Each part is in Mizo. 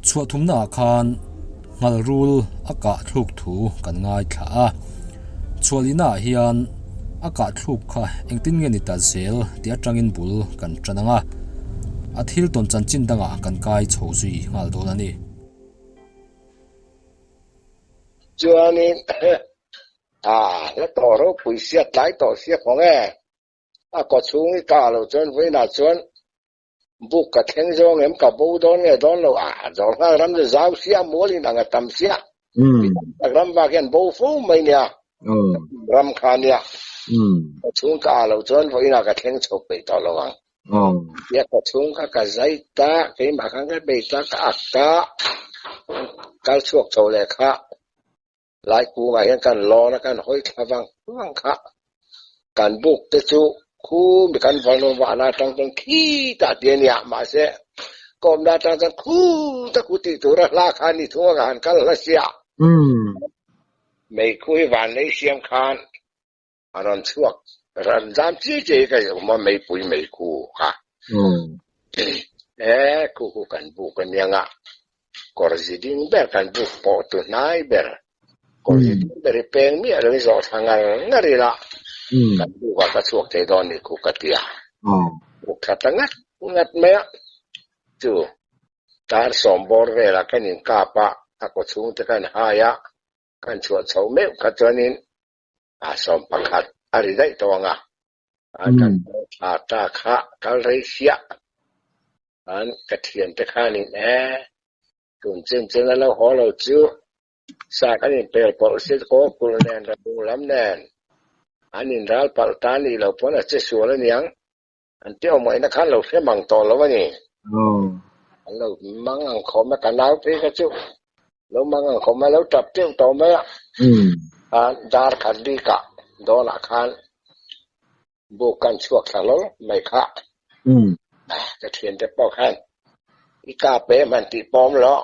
Chhuah thumnaah khan Nghalrul a kah thluk thu kan ngaithla a. Chhuahlihnaah hian a kah thluk kha engtin nge ni ta zel tih atangin bul kan tan ang a, a thil tawn chanchin dangah kan kai chho zui nghal dawn a ni. Chuanin a hla tawh ropui sia tlai tawh sia kawng e, a kawchhung i kah loh chuan vawiinah chuan Buk ka thleng zawng em ka bo dawn nge dawn lo a zawr nghal ram chu zau sia mual in ang a tam sia mi tam tak ram vak hian bo fo mai nia ram kha nia ka chhung ka ah loh chuan vawiinah ka thleng chho peih tawh lo ang tia ka chhung kha ka zai ta keimah khan ka bei ta ka ak ta kal chhuak chho leh kha Lai kungah hian kan lawn a, kan hawi thla vang vang kha. Kan buk te chu khu mi kan vanawm vahna atang chuan khi tah ti a nia, mahse ka awmna atang chuan khu ta khu tih tura hla kha a ni thung a, ka han kal hla sia. Meikhu hi vanlei siam khan a rawn chhuak ran zam chiai chiai hi ka awm a, meipui meikhu kha. E khu khu kan buk a nia nga, kawr zi ding ber kan buk pawh tu hnai ber, kawr zi ding ber hi peng miah lo in zawh thla ngar ngar ila kan buk ah ka chhuak thei dawn ni khu ka ti a. Buk thla ta ngat ngat mai a, chu tar sawm bawr velah kan inkap a, a kawchhung te kan hai a, kan chhuah chho meuh kha chuanin a 11 a ri daih tawh ang a, a kan thla ta kha kal rei siah an ka thiante khanin e tun chin chin a lo haw lo chu sa kan inpel pawlh si kaw kulh nen rabung lam nen an inral palh ta nih loh pawn a che sual aniang An ti awm ngaihna khan lo hre mang tawh lo a ni. An lo mang ang khawm a, ka nau phei kha chu lo mang ang khawm a, lo tap teuh tawh mai a. Khan dar khat bikah dawnah khan buk kan chhuak thla hlawl mai kha. Ka thiante pawh khan i kap em han tih pawm lo,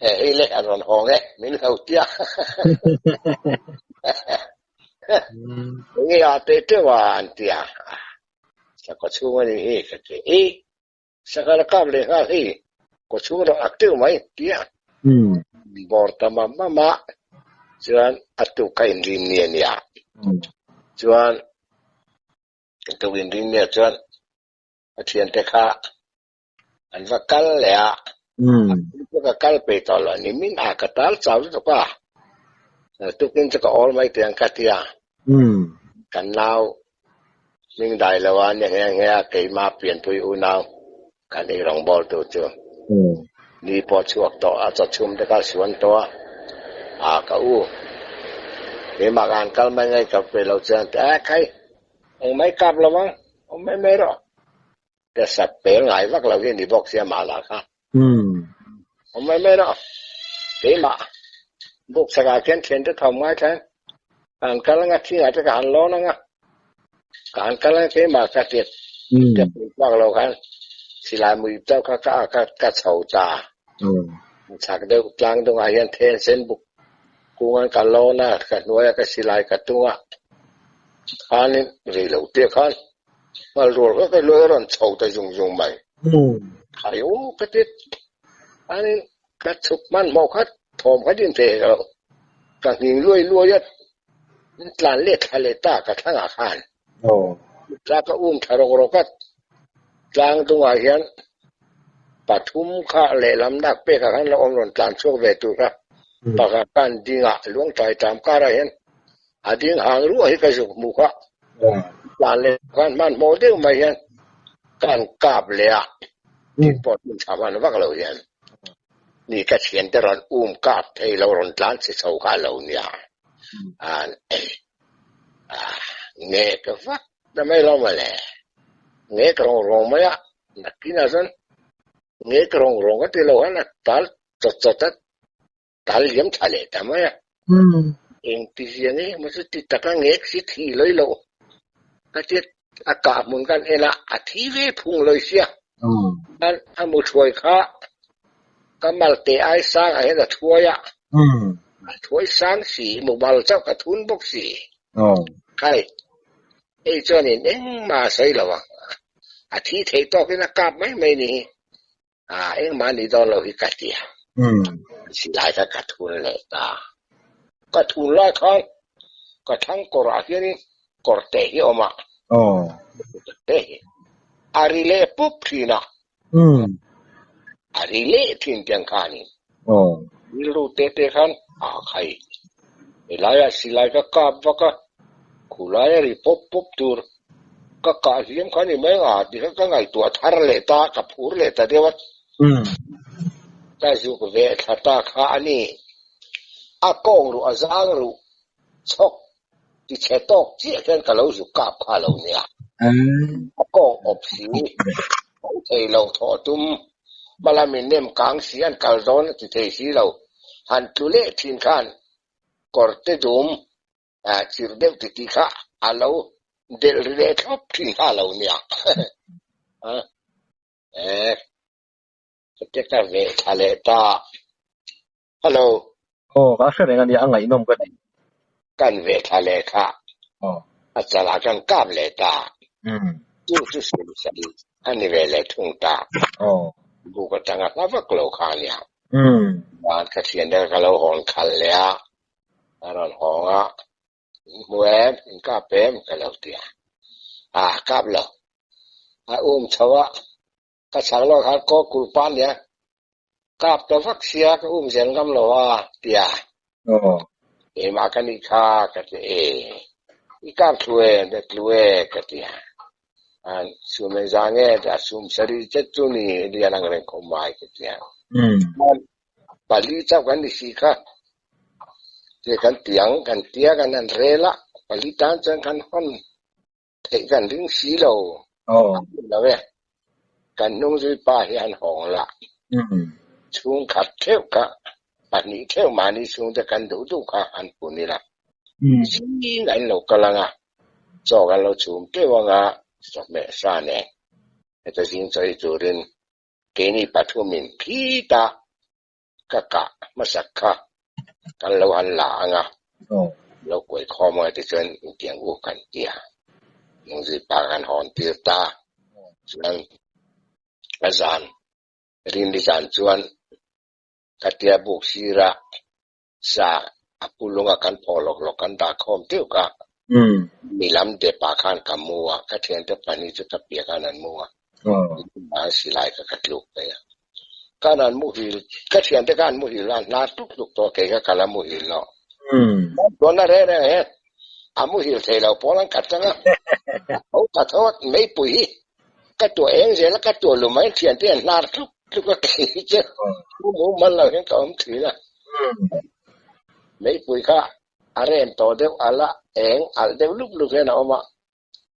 he hei le a rawn hawng e, min lo tia. Enge a teh teuh a an ti a, sakaw chhung a ni hi ka ti. I saka la kap leh nghal hei kaw chhung rawh ak teuh mai ti a. Bawr ta mam mam a, chuan a tuk kha inrin ni a nia. Chuan a tuk inrin ni ah chuan a thiante kha an va kal leh a, ka kal peih tawh lo ni min a ka tal chau lutuk a, tukin chu ka awl mai teh ang ka ti a, kan nau hming dai lo a nia nghe nghe a keima pianpui unau kan ei rawngbâwl tu chu ni pawh chhuak tawh a chawchhum te kha suan tawh a, a ka u keimah ka han kal mai ngai ka pe lo chuan a khai engmah i kap lo ang awm mai mai rawh. Ka sat pel ngai vak lo hi ni bawk sia mah lah kha. Awm mai mai rawh. Keimah buk chakah khian thiante thawm ngai thlen. Ka han kal anga thingah te ka han lawn anga. Ka han kal anga keimah ka tiat tiat pui vak lo khan silai mui chauh kha ka ka ka chho ta. Chhak deuh tlang dungah hian then sen buk kungan ka lawn a, ka hnuaia ka silai ka tung a. Khanin rei lo te khan Ngal rual kha ka luai a rawn chho ta zung zung mai. Thai u ka ti anin ka chhuk hmanhmawh kha thawm kha din thei hek lo. Ka nghing luai luai a, min tlan let thla leh ta ka thlangah khan. Tla ka um thla rawk rawk a, tlang dungah hian pathum kha lehlam nak pekah khan la awm rawn tlan chhuak ve tur kha pakhat khan dingah luangtai tam karah hian A ding hang ruah hi ka zuk hmu kha. Tlan leh khan hmanhmawh deuh mai hian kan kap leh a, tin pawh tin tha hman vak lo hian ni ka thian te rawn um kap thei lo rawn tlan chhe chho kha lo nia. An nge ka vak ta mai lo mawle. Nge ka rawng rawng mai a, nakinah chuan nge ka rawng rawng ka ti lo khan a tal chawt chawt a. Tal liam tha leh ta mai a. Engti zia nge emaw chu ti taka ngek si thi lawi lo. Ka tia a kah hmun kan en a, a thi ve phung lawi sia. A mu thuai kha ka mal te ai sang ah hian a thuai a. A thuai sang si, mu mal chauh ka thun bawk si. Khai, hei chuanin engmah a sawi lo ang. A thi theih tawkin a kap mai mai ni hi. Engmah a nih dawn lo hi ka tia. Silai kha ka thun leh ta. Ka thun lai khan ka thlang kawrah hianin kawr te hi a awm a. Te hi a ri leh pup thin a. A ri leh thin tiang khanin rilru te te khan a khai. Helaiah silai ka kap vak a, khulai a ri pawp pawp tur ka kah hliam kha ni mai ang a ti kha ka ngaihtuah thar leh ta, ka phur leh ta deuh a. Ka zuk ve thla ta kha a ni. A kawng ruh a zang ruh chhawk ti chhe tawk chiah hian ka lo zuk kap kha lo nia. A kawng awp si, tho thei lo thawh tum, hmalamin nem kang si an kal dawn a ti thei si lo. Han tlu leh thin khan kawrte dum chirh deuh ti tih kha a lo delh ri leh thlawp thin kha lo nia. Ka te ka ve thla leh ta. Hello. Aw, ka hre reng a nia, a ngaihnawm ka ti. Kan ve thla leh kha. Aw. A chalah kan kap leh ta. Chu chu sim sal a ni ve leh thung ta. Aw. Buk atanga hla vak lo kha a nia. Chuan ka thian te ka lo hawn khalh leh a, a rawn hawng a, In hmu em? In kap em? Ka lo ti a. A kap lo. A um chho a, ka chhak lawk khan kaw kulh pah nia, kap ta vak sia ka um zel ngam lo a, ti a. Keimah ka nih kha ka ti e. I kap thlu e, da tlu e ka ti a. An sum engzah nge? A sum sarih chet chu ni lian ang reng khawp mai ka ti a. Pali chauh kan ni si kha. Ti kan tiang kan tia kan han rel a, pali tan chuan kan hawn theih kan ring si lo. A hmun lo e. Kan hnungzui pa hi han hawng la. Chhungkhat theuh kha, pahnih theuh mahni chhungte kan duh duh kha an pun ila. Zing an lo kal ang a, chaw kan lo chhum teuh ang a, chawhmeh sa nen heta zing chaw ei turin Keini pathumin phita ka kah hmasak kha kan lo han la ang a, lo kuai khawm ang a tichuan intiang u kan ti a, Nungzui pa kan hawn tir ta. Chuan a zan, rinri zan chuan ka tia buk sira Sa a pu lunga kan phaw lawk lawk kan dah khawm deuh kha. Mi lam dep ah khan ka mu a, ka thiante pahnih chu ka piah khan an mu a. An silai kha ka tluk phei a. Khan an muhil, ka thiante kha an muhil a, an hnar tluk tluk tawh kei kha ka la muhil lo. Tuanna reng reng hian a muhil thei lo pawl an khat tlang a. A tho ta tho a, meipui hi ka tuah eng zel a, ka tuah lu mai thiante an hnar tluk tluk a kei chu mu mumal lo hian ka awm thin a. Meipui kha a rem tawh deuh a la eng alh deuh lup lup hian a awm a,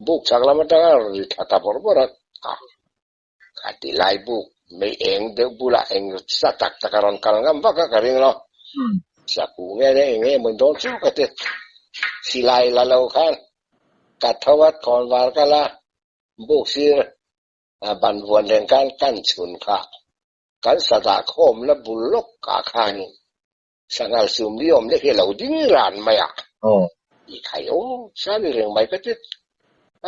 buk chhak lam atanga rawn ri thla ta bawrh bawrh a, kha ti lai buk mei eng deuh bulah eng sa tak tak a rawn kal ngam vak a ka ring lo. Sakuh nge nge eng nge mawn dawn chu ka ti. Silai la lo khan ka tho a, khawnvar ka la buk sir ban vuan reng khan kan chhun kha. Kan sadah khawmna bul lawk ah khan sanghal sum li awm lek hi a lo ding ran mai a. I khai aw, sa ni reng mai ka ti.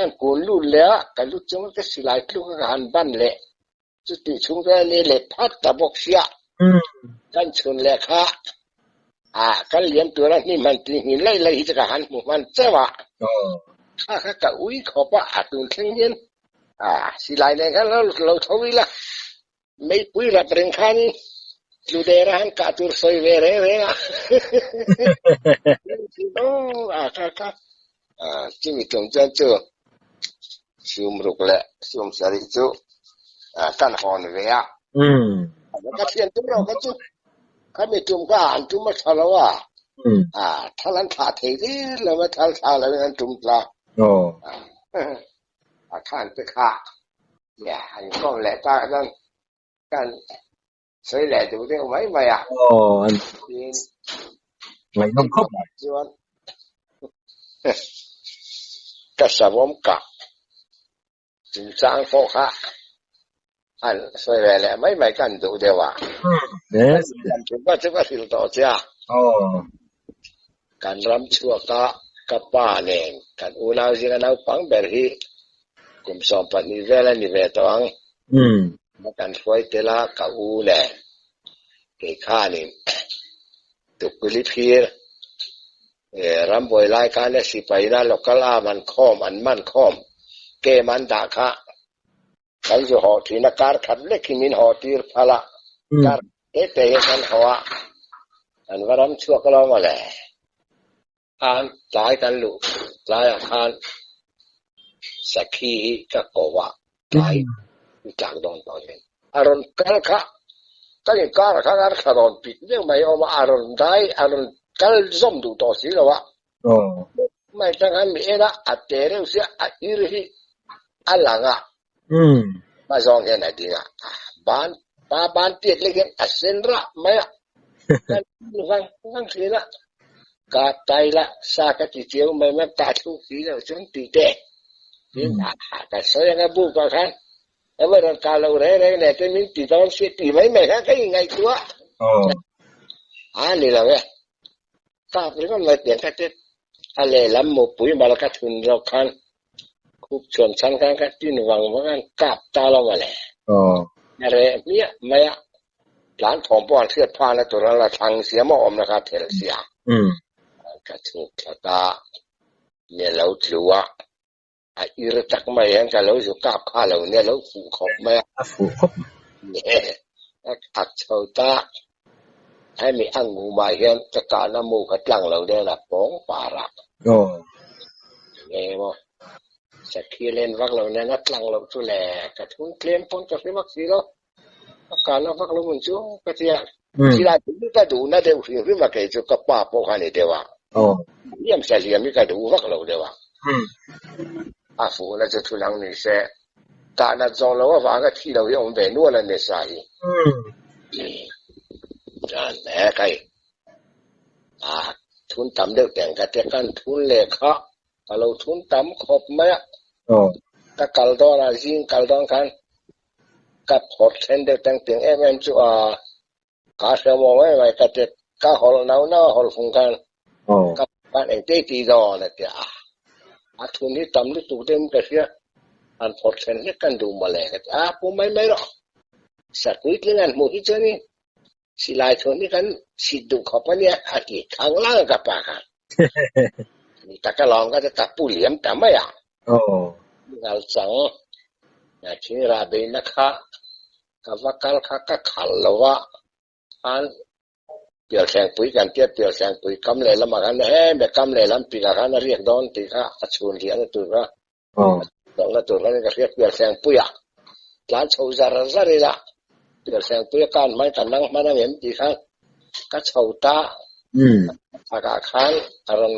An kun lut leh a, ka lut chung a ka silai tluk a ka han ban leh. Chutih chhung chuan a ni leh phat ta bawk sia. Kan chhun leh kha ah kan liam tura hnim han tih hnin laih laih hi chu ka han hmu hman chauh a. Kha kha ka ui khawp a, a tun thleng hian ah silai nen khan lo lo tho ila. Meipui rap reng khan tlu der a han kah tur sawi ve reng reng a. Aw kha kha ah chumi tum chuan chu sum ruk leh sum sarih chu kan hawn ve a. Ka thian tum lo kha chu khami tum kha an tum a tha lo a. Thal an thlah thei der lo a, thal thlah lo in an tum tla. A khan te kha nia an kawm leh tak chuan kan sawi leh duh deuh mai mai a. Tin, Ngaihnawm khawp mai. Chuan ka savawm kah chungchang pawh kha an sawi ve leh mai mai kan duh deuh a. Kan thu ka chu ka hrilh tawh che a. Kan ram chhuak a ka pa nen kan unau zinga naupang ber hi kum 12 vel a ni ve tawh ang. Kan hruai tel a ka u nen. Kei khanin Tukpili phir rambuai lai khan a sipaina local arm an khawm an man khawm camp an dah kha kan zu haw thin a, kar khat lek hi min haw tir phal a, kar te te hian kan haw a, kan va ram chhuak lo mawle. Khan tlai kan luh tlaiah khan sakhi hi ka ko a, tlai i tlak dawn tawh hian a rawn kal kha kan inkarah khan a thla rawn pit deuh mai a awm a, a rawn dai a rawn kal zawm duh tawh si lo a, mai tang khan mi en a, a te reuh sia a ir hi a lang a, hma zawng hian a ding a, ban pa ban tiat lek hian a sen rah mai a, kan vang vang thin a, ka tai la sa ka ti chiau mai mai ka thluk si lo chuan ti te tin ka sawi anga buk ah khan emaw rawn kah lo reng reng leh te min ti dawn si ti mai mai khan ka inngaihtuah a ni lo e. Kap ringawt mai pian kha te a lehlam mupui mal ka thun zawk khan khup chhuan chhan khan ka tin vang vang an kap ta lo mawle. A reh hmiah mai a, tlan thawm pawh an hriat phahna tur an la thlang sia maw awmna kha a thelh sia. Ka chhuk thla ta, mi a lo tlu a, a ir tak mai hian ka lo zu kap kha lo nia lo fuh khawp mai a. A fuh khawp mai. Nge ka khak chho ta. Hemi a ngumah hian ka kahna mu kha tlang lo deuh a pawng par a. Aw. Nge maw sakhi len vak lo nen a tlang loh chu le ka thun tlem pawn ka hre vak si lo. Ka kahna vak lo mun chu ka tia. Silai ka duhna deuh hrim hrim a kei chu ka pa pawh kha ni deuh a. Aw. Hliam sa hliam hi ka duh vak lo deuh a. A fuhna chu thu dang ni se. Kah nat zawng lo avanga thi lo hi awm ve nual a ni sa hi. Chuan he kai a thun tam deuh teng ka tia kan thun leh kha ka lo thun tam khawp mai a. Ka kal dawn a zing kal dawn khan ka phawrh then deuh teng teng em em chu a ka hre maw mai mai ka ti ka hawlh nau nau a hawlh fung khan ka khan engte i tih dawn a ti a a thun hi tam lutuk deuh in ka hria han phawrh then hlek kan duh mawle ka ti a pu mai mai rawh sakui tling an hmuh hi chuanin silai thun hi kan sit duh khawp a nia a ti thang lang a ka pa khan ni taka lawng ka ti ta pu liam ta mai a ngal chang thing rah beihna kha Ka va kal kha ka khalh lo a, khan Pialthlengpui kan tia Pialthlengpui kam lehlamah khan he me kam lehlam pikah khan a riak dawn tih kha a chhun riahna tur kha a chhun tur khan ka hria Pialthlengpuiah tlan chho zar zar ila Pialthlengpuia kan hmai ka nang hman ang em tih khan ka chho ta chhakah khan a rawn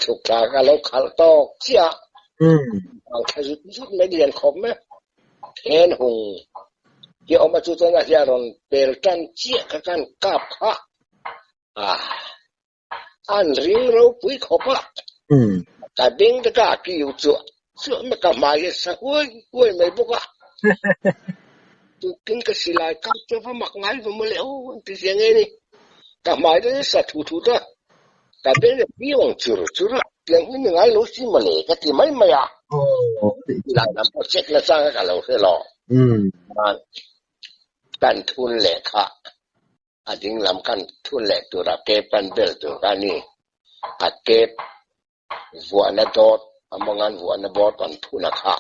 chhuk thla ka lo khalh tawk chiah a ang thla zut zut mai lian khawp mai. Then hung hi a awm a chu chuan a hian rawn pel tan chiah kha khan kap kha a an ring ropui khawp a ka beng te ka a kiu chuah chuah mai ka hmai hi a sa huai huai mai bawk a tukin ka silai kap chu va mak ngai va mawle aw an ti zia nge ni ka hmai te sa thu thu ta ka beng a kiu ang chur chur a. Tiang hi ni ngai lo si mawle ka ti mai mai a. Silai lam pawh check na chang a ka lo hre lo. Kan thun leh kha a ding lam kan thun leh tur a kep kan bel tur kha a ni. A kep vuahna dawt a mawngan vuahna bawr kan thun a kha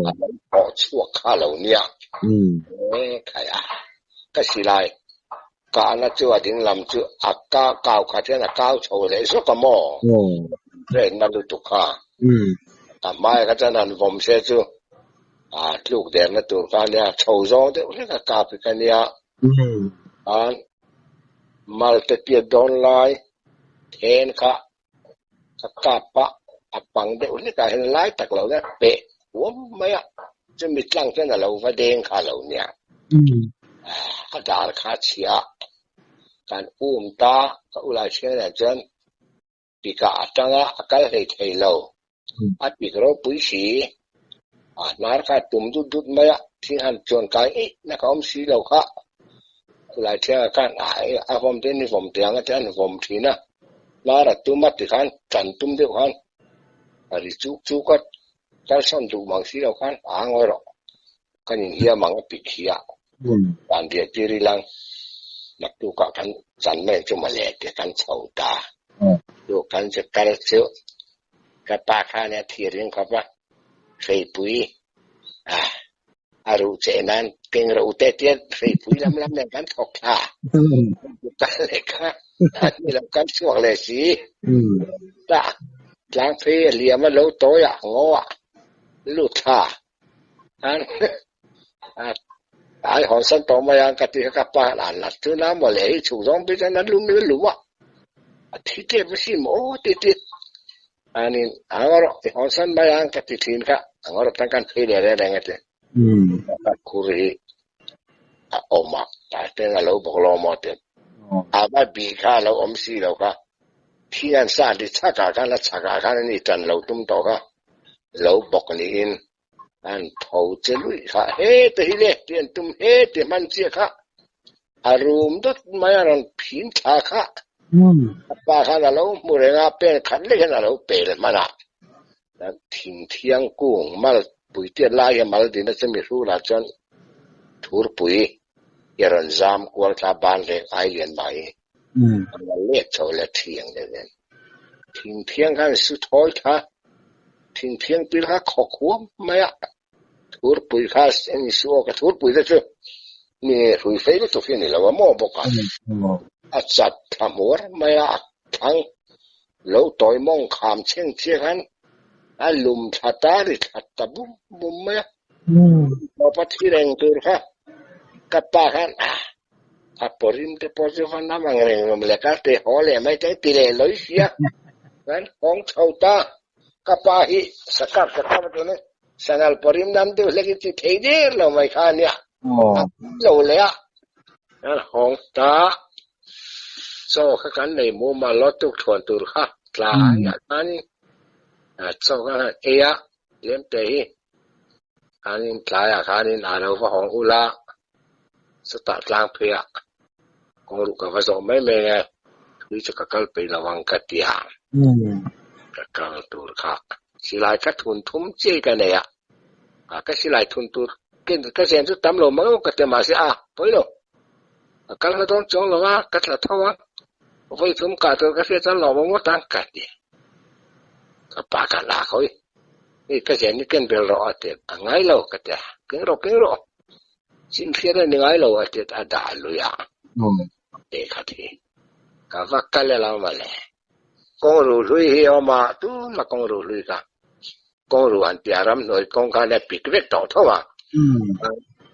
a lo pawh chhuak kha lo nia. E khai a ka silai Kahna chu a ding lam chu a ka kau khat hian a kau chho leh zawk a maw? Hrehna lutuk kha. A hmaiah kha chuan han vawm se chu a tluk derna tur kha a nia, chho zawng deuh hlek a kap hi ka nia. Khan malte piat dawn lai then kha ka kap a, a pang deuh hlek ah hian lai tak lo nia peh huam mai a, chumi tlang chuan a lo va deng kha lo nia. A dar kha a chhia a, kan um ta ka ulai thianah chuan pikah atanga a kal hlei thei lo, a pik ropui si, a hnar kha a tum dut dut mai a, thing han chuan kai eih na ka awm si lo kha, khulai thiangah khan a vawm te ni vawm teh ang a ti a, an vawm thin a, hnar a tum a tikhan tan tum deuh khan a ri chuk chuk a, kalsawn duh mang si lo khan a ngawi rawh, kan inhiam ang a pik hi a, dan riah tir ilang. Naktukah kan chan mai chu mawle ti kan chho ta. Chu kan che kal chu ka pa khan a thir ring khawp a, hreipui a a ruh cheh nan keng rawh u te tia hreipui lam lam nen kan thawk thla. Kal leh kha a ni lo kan chhuak leh si. Ta tlang phei a liam a lo tawi a ngaw a lut thla. Ai hawn san tawh mai a ka ti kha ka pa khan an la chu na mawle hi chhuk zawng pui chuan a lum a lum a a thi tep a sim aw ti ti anin a ngarawh i hawn san mai ang ka ti thin kha a ngarawh tan kan phei leh reng reng a ti ka khur hi a awm a tah ten a lo bawk lo maw ti a va bih kha a lo awm si lo kha thi an sa ti chhak ah khan a chhak ah khan ani tan lo tum tawh kha lo bawk niin an tho che luih kha he te hi le ti an tum he ti hman chiah kha a rum dawt mai a rawn phin thla kha a pa khan a lo hmu reng a pen khat lek hian a lo pel hman a thing thiang kung mal pui tiat lai hi mal din a chumi hrulah chuan thurpui hi a rawn zam kual thla ban rek ai lian mai a rawn let chho leh thiang deuh hian thing thiang khan su thawi tha thing thiang pil kha khawk huam mai a thurpui kha eng su aw ka thurpui te chu mi hrui fei lutuk hi a ni lo a maw bawk a a chat thla hmuar mai a a thlang lo tawi mawng kham chheng chiah khan a lum thla ta ri thla ta bum bum mai a tawpa thi reng tur kha ka pa khan a A pawrim te pawh chu va nam ang reng rawm leh ka ti haw leh mai te ti leh lawi sia. Kan hawng chho ta. Ka pa hi sakap sakap a tun a, sangal pawrim nam deuh hlek hi ti thei der lo mai kha a nia. A pui lo leh a. Kan hawng ta. Chaw kha kan nei mumal lo tuk thuan tur kha tlaiah khanin chaw kan han ei a, tlemte hi khanin tlaiah khanin a lo va hawng ula. Chutah tlang pheiah kawng ruh ka va zawh mai mai nge, thui chu ka kal peih lo ang ka ti a, ka kal tur kha silai ka thun thum chiai ka nei a, ka silai thun tur ka zen chu tam lo mang ka ti a mahse a pawi lo, ka kal hla dawn chuang lo a, ka tla tho a, vawi thum kah tur ka hriat chuan lawm ngawt ang ka ti, ka pa ka la khawi, hei ka zen hi ken bel rawh a ti a ngai lo ka ti a, keng rawh keng rawh. Chinhriat a ni ngai lo a tit a dah lui a tih khat hi ka va kal e lo mawle. Kawng ruh hlui hi a awm a, tuna kawng ruh hlui kha kawng ruh han tia ramhnuai kawng khan a pik vek tawh tho a,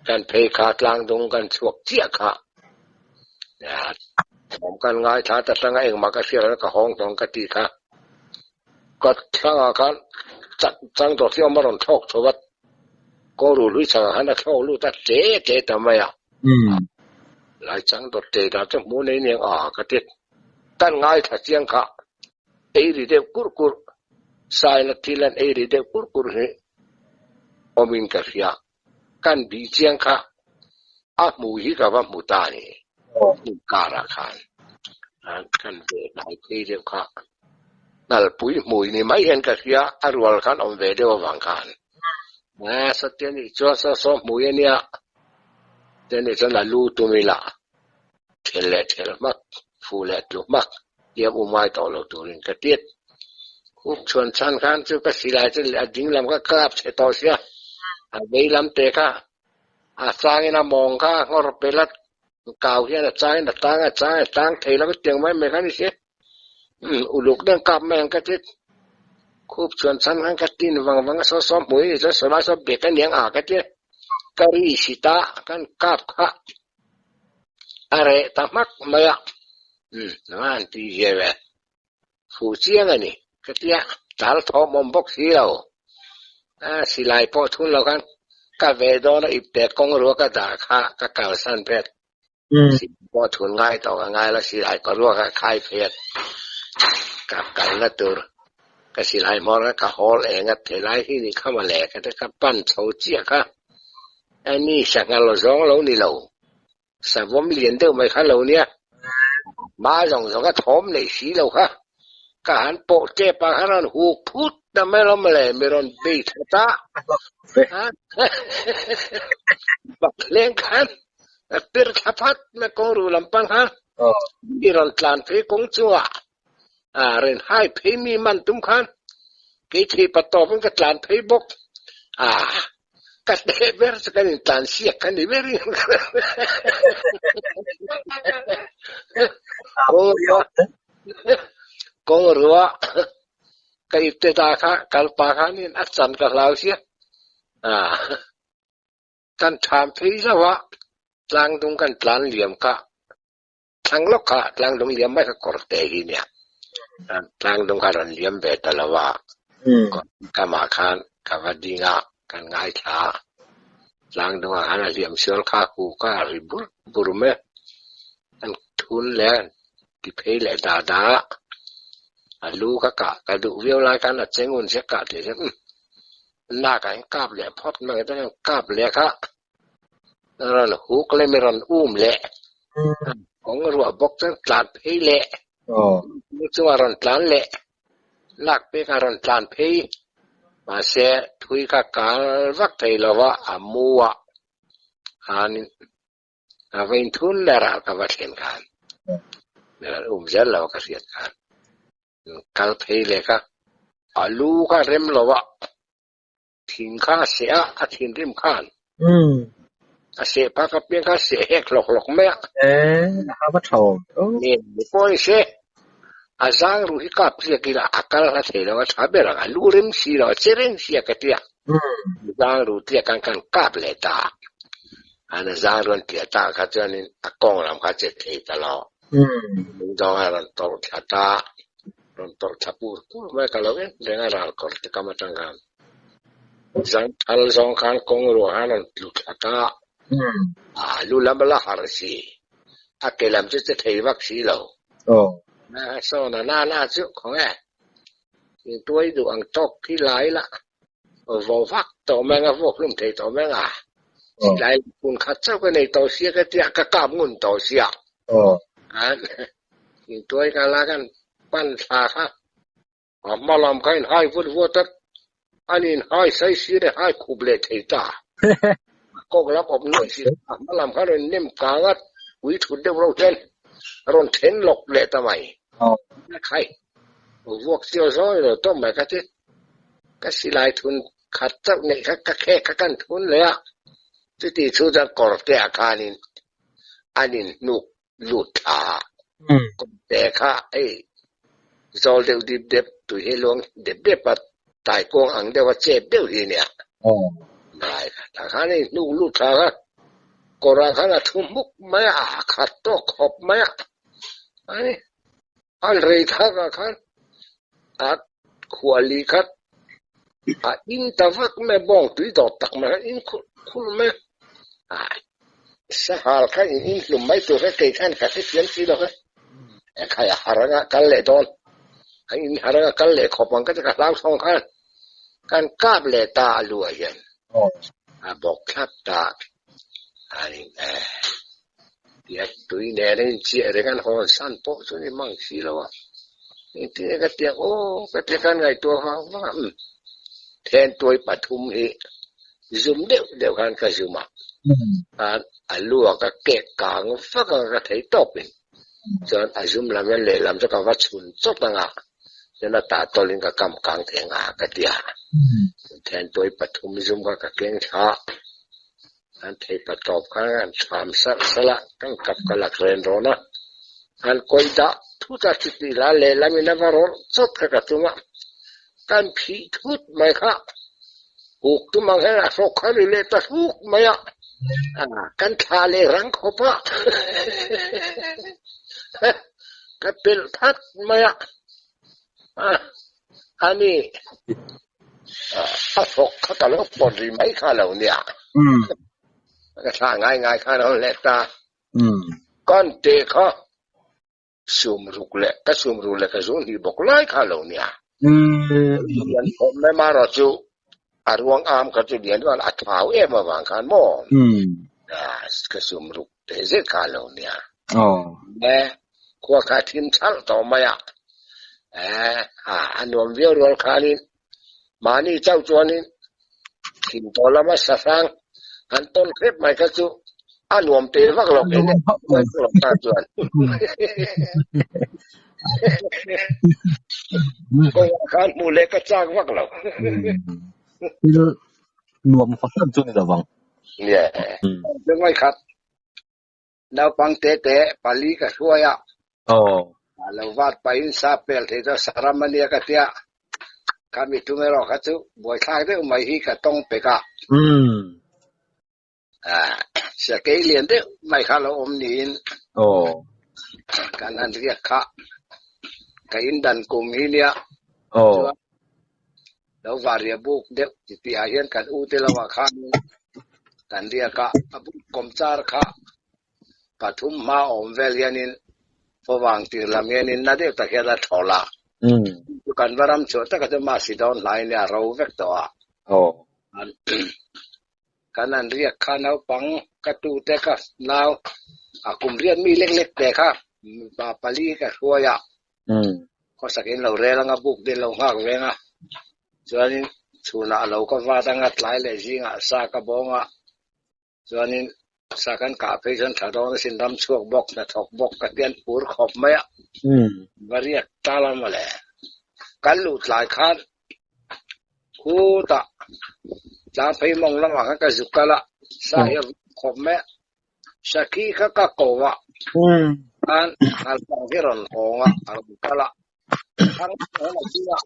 kan phei kha tlangdung kan chhuak chiah kha thawm kan ngaithla ta tanga engmah ka hriat lo ka hawng hnawng ka tih kha ka thlangah khan chang dawt hi a awm a rawn thlawk chho a. Kawng ruh hlui chhangah khan a thlawk lut a tle tle ta mai a. Lai chang dawt tle dan chu hmuh nei aniang a ka ti. Kan ngaithla chiang kha ei ri deuh kurh kurh, saina thil an ei ri deuh kurh kurh hi awmin ka hria. Kan bih chiang kha a hmuh hi ka va hmu ta a ni. Hmun karah khan kan ve hnai phei deuh kha Nalpui hmui ni mai hian ka hria, a rual khan awm ve deuh avang khan. Saw nih chuan saw saw hmui a nia, te nih chuan a lu tum ila thel leh thel hmak, fu leh tlu hmak hliam u mai tawh lo turin ka tiat. Khup chhuan chhan khan chu ka silai chu a ding lam kha ka kap chhe tawh sia, a vei lam te kha a changin a mawng kha a nghawr pel a, kau hian a changin a tang a, a chang a tang thei lo tiang mai mai kha ni si. Uluk deuh kap mai ang ka ti. Khup chuan chhan khan ka tin vang vang a, saw saw hmui ni chuan sawlai saw bek a niang a ka ti. Ka ri si ta kan kap kha a reh ta hmak mai a. Van ti ve ve. Fuh chiang a ni ka ti a, tal thawm awm bawk si lo. A silai pawh thun lo khan ka ve dawn a ipte kawng rua ka dah kha ka kalsan phet. Pawh thun ngai tawh ka ngai la silai ka ruak a khai phei a ka kalna tur ka silai hmawr kha ka hawl eng a thelai hi ni kha mawle ka ti ka pan chho chiah kha ani sangha lo zawng lo ni lo savawm lian deuh mai kha lo nia hma zawng zawng a thawm neih si lo kha ka han pawh tep ah khan rawn huk phut ta mai lo mawle mi rawn bei that a bak leng khan. Ka pir thla phat mai kawng ru lam pan khan mi rawn tlan phei kawng chungah a rawn hai phei mi man tum khan kei thei pa tawp in ka tlan phei bawk a ka teh ber chu kan in tlan siak kha ni ber in kawng ruah kawng ruah ka ipte ta kha kalpa khan in a chan ka hlau sia a Kan ṭham phei zauh a, tlangdung kan tlan liam kha thlang lawk kha tlangdung liam mai kha kawr te hi nia. Tlangdung kha rawn liam ve ta lo a, kamah khan ka va ding a, kan ngaithla a. Tlangdung ah khan a hliam sual kha hu kha a ri bur bur mai a, kan thun leh a, ti phei leh da da a. A lu ka kah ka duh viau lai khan a che ngun sia kah tih hian umm Nak ah in kap leh phawt mai te hian kap leh kha rawn huk leh mi rawn um leh kawng ruah bawk chuan tlan phei leh chungah rawn tlan leh lak pek ah rawn tlan phei mahse thui kha kal vak thei lo va a mu ah khanin a va inthun leh ral ka va thlen khan mi rawn um zel lo ka hriat khan. Kal phei leh kha a lu kha rem lo a, thing kha a seh a, a thinrim khan a seh phak apiang kha a seh hek hlawk hlawk mai a. Nen ni pawh ni se, a zang ruh hi kap chiak ila a kal hla thei lo a tha ber ang, a lu rem si lo, a che reng si a ka ti a. Zang ruh tliak khan kan kap leh ta a, an a zang ruh an tliah tak kha chuanin a kawng lam kha a che thei ta lo. Lungdawng a rawn tawrh thla ta, rawn tawrh thla pur pur mai ka lo en reng a ral kawr te kam atang khan. Zang thal zawng khan kawng ruah khan rawn tlu thla ta, a lu lam a la harh si, a ke lam chu che thei vak si lo. Sawn a na na chu khaw nge, tuai duh ang tawk khi lai la. Vo vak tawh mai anga vuak hlum thei tawh mai anga silai kun khat chauh ka nei tawh sia ka tia ka kap ngun tawh sia intuai ka la kan pan thla kha a hma lam kha in hai vut vut a an in hai sai si leh hai khup leh thei ta kawk lam awp nuaih si a hma lam kha rawn nem kang a ui thut deuh reuh hian a rawn then lawk leh ta mai khai vuak chiau zawi lo tawp mai kha chu Ka silai thun khat chauh neih kha ka khek kha kan thun leh a, chuti chu chuan kawrte ah khanin an inhnuk lut thla a, kawrte kha hei zawl deuh dip dep tui hi luang dep dep a, taikuang ang deuh a chep deuh hi nia. Nai kha tah khan a inhnuk lut thla kha kawrah khan a thu hmuk mai a, a khat tawk khawp mai a, ani An rei thak ah khan a khuali khat a in ta vak mai a, bawng tui dawt tak mai khan in khulh khulh mai a, sahal kha in in hlum mai tur kha kei khan ka hrethiam si lo kha, e khai a har anga kal leh dawn, a in har anga kal leh khawp ang ka ti ka hlau thawng khan kan kap leh ta a lu ah hian a bawk thlap ta a ni e. Tia tui nen a inchiah reng an hawn san pawh chu ni mang si lo a. Engtin nge ka tiang aw ka tia khan ngaihtuah vang vang a umm then tuai pathum hi zum deuh deuh khan ka zum a khan a lu ah ka kek kang vak ang a ka thei tawp in chuan a zum lam hian lehlam chu ka va chhun chawt ang a chuan a tah tawlh in ka kam kang thei ang a ka tia then tuai pathum zum kha ka keng thla a. An theipa tawp khan an tham sarh sarh a, kan kap ka lak ren rawn a. An kawi dah thut a, chuti la lehlam in a va rawlh chawt kha ka tum a. Kan phih thut mai kha huk tum ang hian a hrawk kha ri leh ta hluk mai a, kan thlah leh rang khawp a, ka pelh that mai a, ani. A thawk kha ka lo pawt rih mai kha lo nia. Ka thlah ngai ngai khan a rawn let ta. Kan te kha sum ruk leh ka sum ruk leh ka zung hnih bawk lai kha lo nia. Lian khawp mai marawh chu a ruang am kha chu lian chuan a thau em avang khan maw ka sum ruk te zet kha lo nia. Khua kha a thim chalh tawh mai a, a nuam viau rual khanin mahni chauh chuanin thim tawh lama sahrang han tawn hrep mai kha chu A nuam te vak lo ke ne lo ta chuan. Kawngah khan hmuh leh ka chak vak lo. Thil nuam fahran chu ni lovang. Nia. Lungngai khat. Naupang te te pali ka hruai a. Aw. Lo vat pahin sa pel thei chu saram a nia ka tia. Kha mi tum erawh kha chu buaithlak deuh mai hi ka tawng pek a. Sakei lian deuh mai kha lo awm niin kan han riak kha ka indan kum hi nia chuan lo varia buk deuh ti tihah hian kan u te lamah khan kan riak a, a buk kawm char kha pathum hma awm vel hianin fawvang tir lam hianin na deuh tak hian a thawl a, chu kan va ram chhuah takah chuan mahsi dawn hlai nia ro vek tawh a. Kan han riak kha naupang ka tute ka nau a kum riat mi lek lek te kha mipa pali ka hruai a, khawsak in lo rel anga buk te lo nghak veng a, chuanin chhunah lo ka vat anga tlai leh zingah sa ka bawng a, chuanin sa kan kah phei chuan tha dawn asin ram chhuak bawk hnathawk bawk ka tian pur khawp mai a, va riak ta la mawle. Kan luh tlai khan Khutah tlang phei mawng lamah khan ka zuk kal a, sa hi a vawm khawp mai a, sakhi kha ka ko a, khan ngalpang hi a rawn hawng a, a rawn kal a, thlang hian a ding a,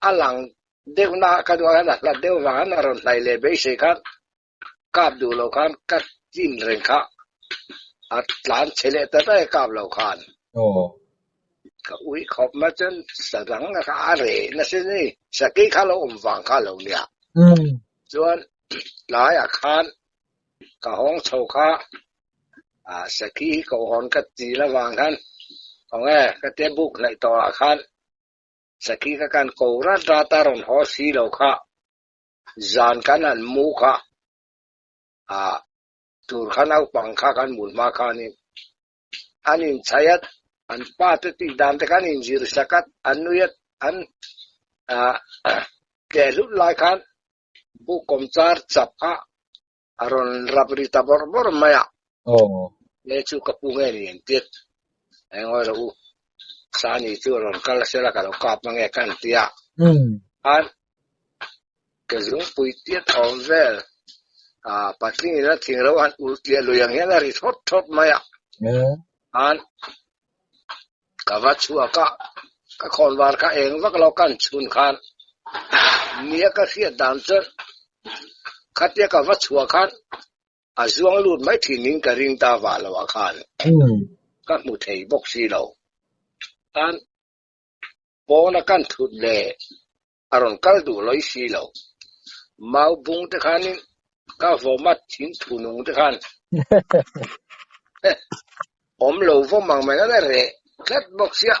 a lang deuh na ka duh ah hian a hlat deuh vang hian a rawn hnaih leh beisei khan kap duh lo khan ka chin reng kha a tlan chhe leh ta daih a kap lo khan. Ka ui khawp mai chuan sa dang kha a reh nasa ni, sakei kha lo awm vang kha lo nia. Chuan tlaiah khan ka hawng chho kha sakhi hi ka hawn ka ti la vang khan khawnge ka tia buk hnaih tawhah khan sakhi kha kan ko rat rat a rawn haw si lo kha. Zan kan han mu kha ah tur kha naupang kha kan mut hma khanin an inchhaih a, an pa te tih dan te kha an inzir sak a, an nui a, an ah tleh hlut lai khan buk kawmchar chap kha a rawn rap ri ta bawrh bawrh mai a. Nge chu ka pu nge ni engtin? Engawi rawh u, Sani chu a rawn kal sela ka lo kap ange ka han ti a. Khan ka zungpui tiat awm vel patling in a thing ro han ul tliah lui ang hian a ri thawt thawt mai a. Khan ka va chhuak a, ka khawnvar kha eng vak lo kan chhun khan nia ka hriat dan chuan khatia ka va chhuah khan a zuang lut mai thin in ka ring ta vah lo ah khan ka hmu thei bawk si lo. Tan pawna kan thut leh a rawn kal duh lawi si lo. Mau bung te khanin ka vawm a thing thu nung te khan awm lo vawm ang mai khan a reh tlat bawk sia.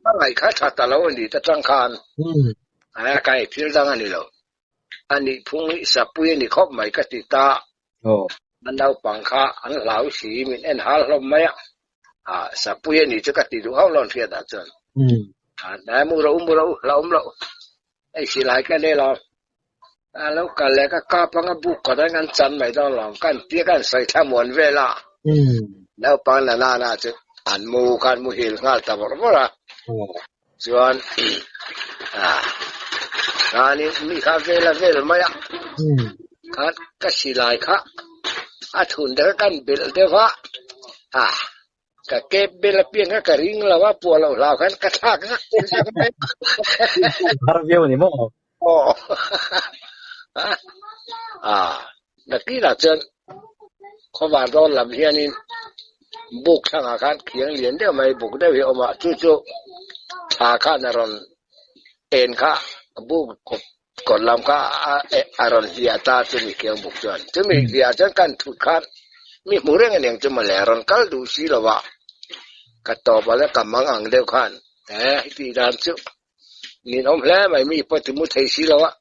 A ngaih kha tha ta lo a ni ta tang khan a kai thil dang a ni lo. A nih phung hi sapui a ni khawp mai ka ti ta. A naupang kha an hlau si min en hal hlawm mai a. Sapui a ni chu ka ti duh hauh lo an hriat ah chuan. Hnai mu rawh u mu rawh u hlauhawm loh. Hei silai ka nei lo. A lo kal leh ka kap anga buk kawt an kan chan mai dawn lo. Kan tia kan sawi thla muan vel a. Naupang na na na chu an mu khan muhil nghal ta vawrh vawrh a. Chuan khanin mi kha vel a vel mai a, khan ka silai kha a thun te kha kan belh deuh a, ka kep bel apiang kha ka ring lo a, puah loh hlau khan ka thlak zak zak mai a. Har viau a ni maw? Aw nakinah chuan khawvar dawn lam hianin buk thlangah khan khiang lian deuh mai buk deuh hi a awm a, chu chu thla khan a rawn en kha buk kawt lam kha a rawn hliah ta chumi khiang buk chuan chumi hliah chuan kan thut khan mi hmu reng a niang chu mawle a rawn kal duh si lo va ka tawp a la ka mang ang deuh khan he tih dan chu. Nin awm hle mai mi pawh ti mu thei si lo a,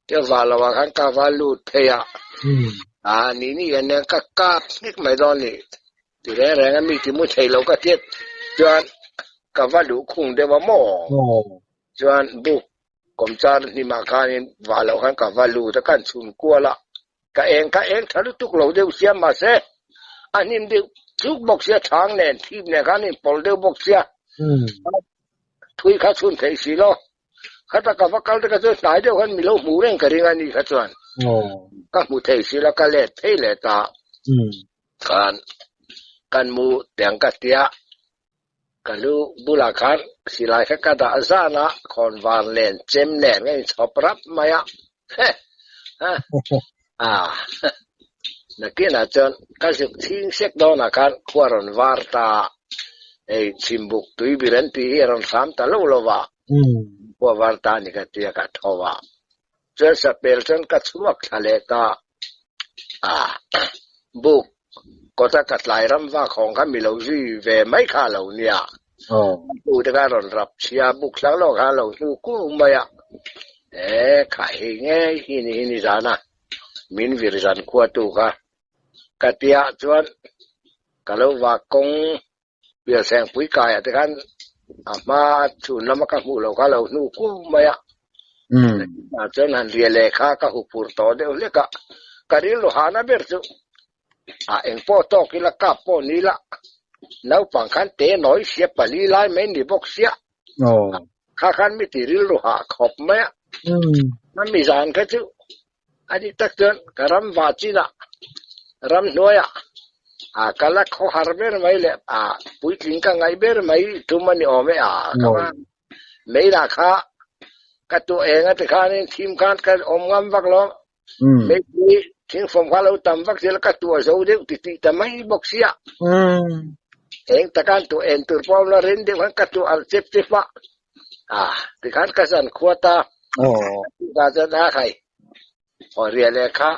te vah lo ah khan ka va lut phei a, a ni ni hian nen ka kap hnik mai dawn ni ti reng reng a mi ti mu thei lo ka tiat chuan ka va luh khung deuh a maw chuan buk kawmchar hnimah khanin vah loh khan ka va lut a kan chhun kual a. Ka eng kha eng tha lutuk lo deuh sia mahse a hnim deuh chuk bawk sia chhang nen thip nen khan in pawlh deuh bawk sia thui kha chhun theih si lo khata ka va kal te kha chuan hnai deuh khan mi lo hmuh reng ka ring a ni kha chuan ka hmu thei si lo ka let phei leh ta khan kan mu tiang ka tia Ka lu bulah khan silai kha ka dah zan a, khawnvar nen chem nen ka inchhawp rap mai a. Nakinah chuan ka zuk chhing sek dawnah khan khua rawn var ta a, hei chhimbuk tuibir an tih hi a rawn hram ta lo lo va, khua var ta a ni ka ti a, ka tho a. Chuan sapel chuan ka chhuak thla leh ta a, buk kawta ka tlai ram vak hawng kha mi lo zui ve mai kha a lo nia. Bu te kha a rawn rap chhia, buk hlang lawk kha a lo hnu kung mai a, e kha hei ngei hi ni hi nizan a, min vir zan khuatu kha ka tia chuan ka lo vak kawng Pialsengpui kaiah te khan a hma chhun lama ka hmuh loh kha lo hnu kung mai a. Ah chuan han ria leh kha ka huphur tawh deuh hlek a. Ka rilru hana ber chu a eng pawh tawk ila kap pawh ni la naupang khan te nawi sia pali lai mai ni bawk sia. Kha khan mi ti rilru hah khawp mai a. A mi zan kha chu A dik tak chuan ka ram vah chinah ramhnuaiah a kal a khawhar ber mai leh a puitling ka ngaih ber mai tum a ni awm e a ka va meilah kha ka tuah eng a tikhanin thim khan ka awm ngam vak lo meipui thingfawm kha lo tam vak zel ka tuah zo deuh ti tih ta mai bawk sia eng takan tuah en tur pawh awm lo ren deuh khan ka tuah alh chep chep a. A tikhan ka zan khuat a. Ka chuan a khai haw ria leh kha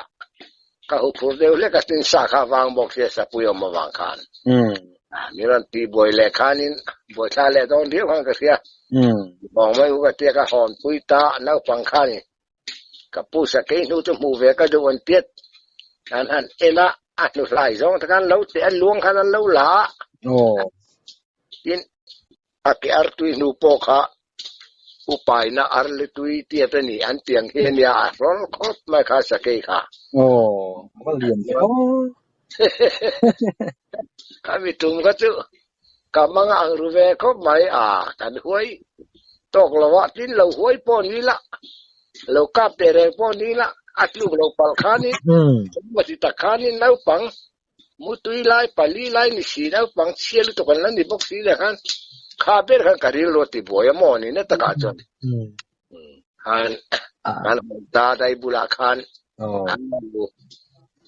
ka hu phur deuh hlek a tin sa kha vang bawk sia sapui awm avang khan. Mi rawn tih buai leh khanin buai thla leh dawn riau khan ka hria. Bawng mai u ka tia ka hawn pui ta naupang khanin ka pu sakei hnu chu hmuh ve ka duh an tiat an han en a a hnu hlai zawng te khan lo teh a luang khan an lo la a. Tin A ke artui hnu pawh kha upaina arlitui tiat a ni an tiang hi ania a hrawl khawp mai kha sakei kha. Aw, a va lian ve aw. Kha mi tum kha chu ka mang ang ru ve khawp mai a, kan huai tawk lo a, tin lo huai pawh ni la, lo kap teh reng pawh ni la, a tluk lo palh khanin, engemaw ti tak khanin naupang Mutui lai pali lai ni si naupang chhia lutuk an la ni bawk si leh khan kha ber khan ka rilru a ti buai a maw ni na takah chuan khan kan hawn ta dai bulah khan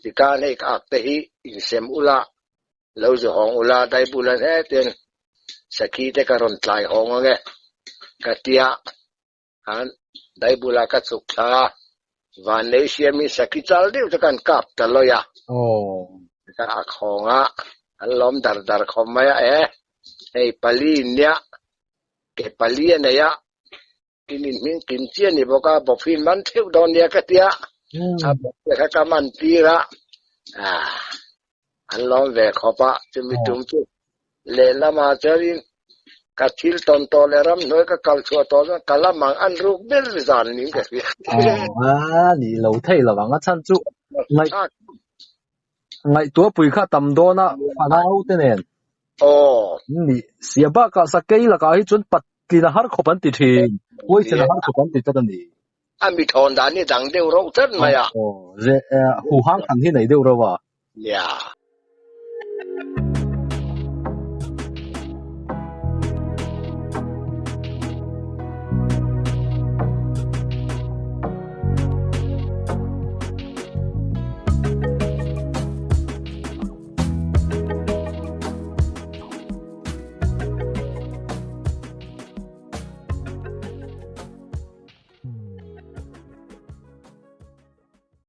tikan hei ka ak te hi insem ula lo zu hawng ula dai bulah hetin sakhi te ka rawn tlai hawng ange ka tia. Khan dai bulah ka chhuk thla a, van nei siamin sakhi chal deuh chu kan kap ta lawi a. Ka ak hawng a, an lawm dar dar khawp mai a, e hei pali in nia, ke pali a nei a, in inhming kim chiah a ni bawk a, bawphin man theuh dawn nia ka ti a, a bawp te kha ka man tir a, An lawm ve khawp a, chumi tum chu lehlamah chuanin ka thil tawn tawh leh ramhnuai ka kal chhuah tawh chuan ka lam ang an ruk ber zan niin ka hria. Aw, a nih lo thei lo ang a chhan chu ngaih ngaihtuahpui kha tam dawn a fanau te nen. Aw. Ni sia bakah sakei lakah hi chuan patlin a har khawp an ti thin, huaisen a har khawp an ti tlat a ni. A mi thawn dan hi dang deuh rauh tlat mai a. Aw, huhang khan hi nei deuh rauh a. Nia.